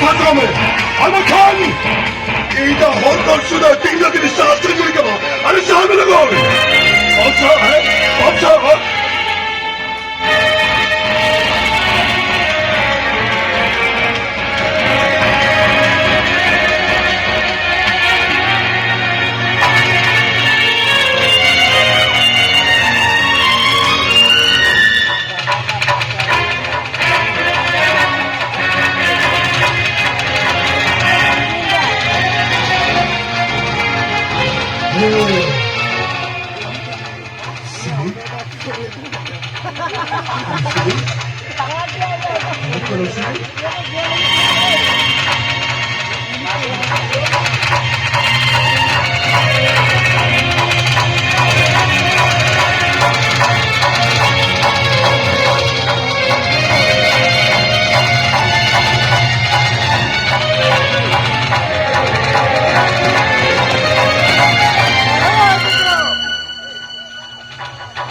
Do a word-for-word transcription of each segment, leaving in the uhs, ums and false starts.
ᱯᱟᱛᱨᱚᱢᱮ, ᱟᱢᱟ ᱠᱷᱟᱱ ᱤᱧ ᱫᱚ ᱦᱚᱲ ᱫᱚ ᱥᱩᱫᱷᱟᱹ ᱛᱤᱧ ᱫᱚ ᱛᱤᱧ ᱥᱟᱦᱟᱡᱽ ᱛᱮ ᱡᱩᱨᱤ ᱠᱟᱱᱟ᱾ ᱟᱨᱮ ᱥᱟᱦᱟᱡᱽ ᱞᱟᱜᱟᱣ᱾ ᱟᱪᱪᱷᱟ, ᱦᱮᱸ, ᱟᱪᱪᱷᱟ, ᱦᱮᱸ᱾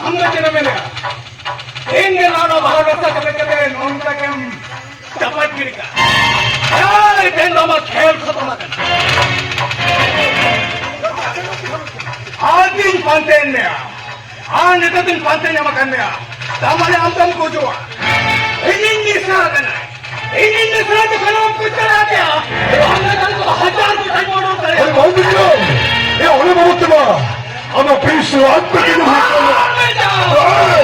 ᱟᱢ ᱫᱚ ᱪᱮᱫ ᱮᱢ ᱢᱮᱱᱮᱜᱼᱟ? ᱤᱧ ᱜᱮ ᱱᱚᱣᱟ ᱵᱷᱟᱨᱚᱛ ᱨᱟᱥᱛᱟ ᱪᱟᱯᱮ ᱠᱟᱛᱮ ᱱᱚᱝᱠᱟ ᱜᱮᱢ ᱪᱟᱯᱟᱫ ᱜᱤᱰᱤ ᱠᱟᱜᱼᱟ᱾ ᱦᱮᱸ, ᱛᱮᱦᱮᱧ ᱫᱚ ᱟᱢᱟᱜ ᱠᱷᱮᱞ ᱠᱷᱚᱛᱚᱢ ᱟᱠᱟᱱᱟ᱾ ᱟᱨ ᱫᱤᱱ ᱯᱟᱱᱛᱮ ᱢᱮᱭᱟ᱾ ᱟᱨ ᱱᱤᱛᱚᱜ ᱫᱤᱱ ᱯᱟᱱᱛᱮ ᱧᱟᱢ ᱟᱠᱟᱱ ᱢᱮᱭᱟ᱾ ᱛᱟᱨ ᱢᱟᱱᱮ ᱟᱢ ᱫᱚᱢ ᱜᱚᱡᱚᱜᱼᱟ᱾ ᱤᱧᱤᱧ ᱢᱮᱥᱟ ᱟᱠᱟᱱᱟ᱾ ᱤᱧᱤᱧ ᱢᱮᱥᱟ ᱡᱚᱠᱷᱚᱱ ᱟᱢ ᱠᱚ ᱪᱟᱞᱟᱣ ᱠᱮᱭᱟ, ᱟᱢ ᱞᱮᱠᱟᱱ ᱠᱚ ᱦᱟᱡᱟᱨ ᱠᱚ ᱴᱷᱮᱱ ᱵᱚᱱ ᱚᱰᱚᱠ ᱫᱟᱲᱮᱭᱟᱜᱼᱟ᱾ ᱦᱳᱭ, ᱵᱟᱹᱵᱩ ᱵᱤᱠᱨᱚᱢ, ᱮ, ᱚᱱᱮ ᱵᱟᱹᱵᱩ ᱛᱮᱢᱟ, ᱟᱢᱟᱜ ᱯᱤᱥ ᱞᱟᱠᱷ ᱴᱟᱠᱟ ᱧᱟᱢ ᱦᱩᱭᱩᱜ ᱛᱟᱢᱟ᱾ ᱦᱳᱭ᱾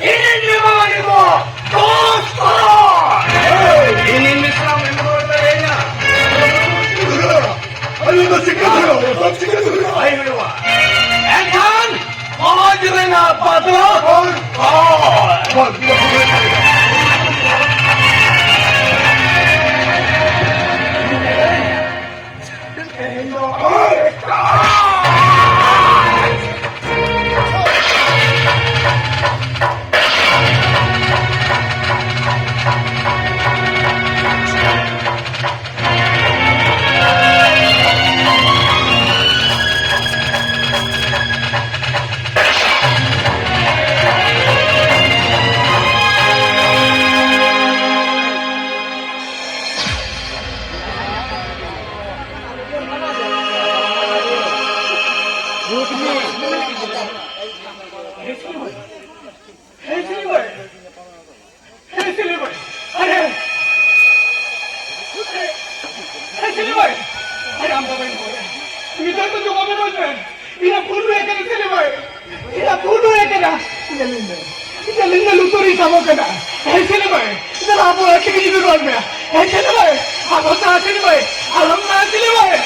ᱤᱧᱤᱧ ᱮᱢᱟᱢᱟ ᱱᱤᱛᱚᱜ ᱫᱚᱥ ᱠᱟᱨᱳᱲ᱾ ᱤᱧᱤᱧ ᱢᱮᱥᱟ ᱢᱮᱱ ᱨᱩᱣᱟᱹᱲ ᱫᱟᱲᱮᱭᱟᱹᱧᱟ᱾ ᱟᱞᱮ ᱫᱚ ᱪᱤᱠᱟᱹ ᱫᱟᱲᱮᱭᱟᱜᱼᱟ? ᱵᱟᱢ ᱪᱤᱠᱟᱹ ᱫᱟᱲᱮᱭᱟᱜᱼᱟ᱾ ᱵᱟᱭ ᱦᱩᱭᱩᱜᱼᱟ᱾ ᱮᱱᱠᱷᱟᱱ ᱥᱚᱢᱟᱡᱽ ᱨᱮᱱᱟᱜ ᱵᱟᱫᱞᱟ ᱦᱳᱭ᱾ ᱦᱳᱭ᱾ ᱦᱮᱸ, ᱥᱤᱞᱤ ᱵᱷᱟᱭ᱾ ᱦᱮᱸ, ᱥᱤᱞᱤ ᱵᱷᱟᱭ᱾ ᱟᱨᱮ, ᱦᱮᱸ, ᱥᱤᱞᱤ ᱵᱷᱟᱭ᱾ ᱟᱨᱮ, ᱟᱢ ᱫᱚ ᱵᱟᱹᱧ ᱵᱚᱞᱮ᱾ ᱱᱤᱛᱚᱜ ᱫᱚ ᱡᱚᱵᱟᱵ ᱮᱢᱟᱹᱧ ᱢᱮ᱾ ᱤᱧᱟᱹᱜ ᱵᱷᱩᱞ ᱦᱩᱭ ᱟᱠᱟᱱᱟ, ᱥᱤᱞᱤ ᱵᱷᱟᱭ᱾ ᱤᱧᱟᱹᱜ ᱵᱷᱩᱞ ᱦᱩᱭ ᱟᱠᱟᱱᱟ᱾ ᱧᱮᱞᱤᱧ ᱢᱮ᱾ ᱧᱮᱞᱤᱧ ᱢᱮ, ᱞᱩᱛᱩᱨᱤᱧ ᱥᱟᱵᱚᱜ ᱠᱟᱱᱟ᱾ ᱦᱮᱸ, ᱥᱤᱞᱤ ᱵᱷᱟᱭ᱾ ᱫᱮᱞᱟ, ᱟᱵᱚ ᱚᱲᱟᱜ ᱛᱮᱜᱮ ᱡᱩᱫᱤ ᱨᱚᱲ ᱢᱮ᱾ ᱦᱮᱸ, ᱥᱤᱞᱤ ᱵᱷᱟᱭ᱾ ᱟᱵᱚ ᱥᱟᱶ, ᱥᱤᱞᱤ ᱵᱷᱟᱭ᱾ ᱟᱞᱚᱢ ᱨᱟᱜᱟ, ᱥᱤᱞᱤ ᱵᱷᱟᱭ᱾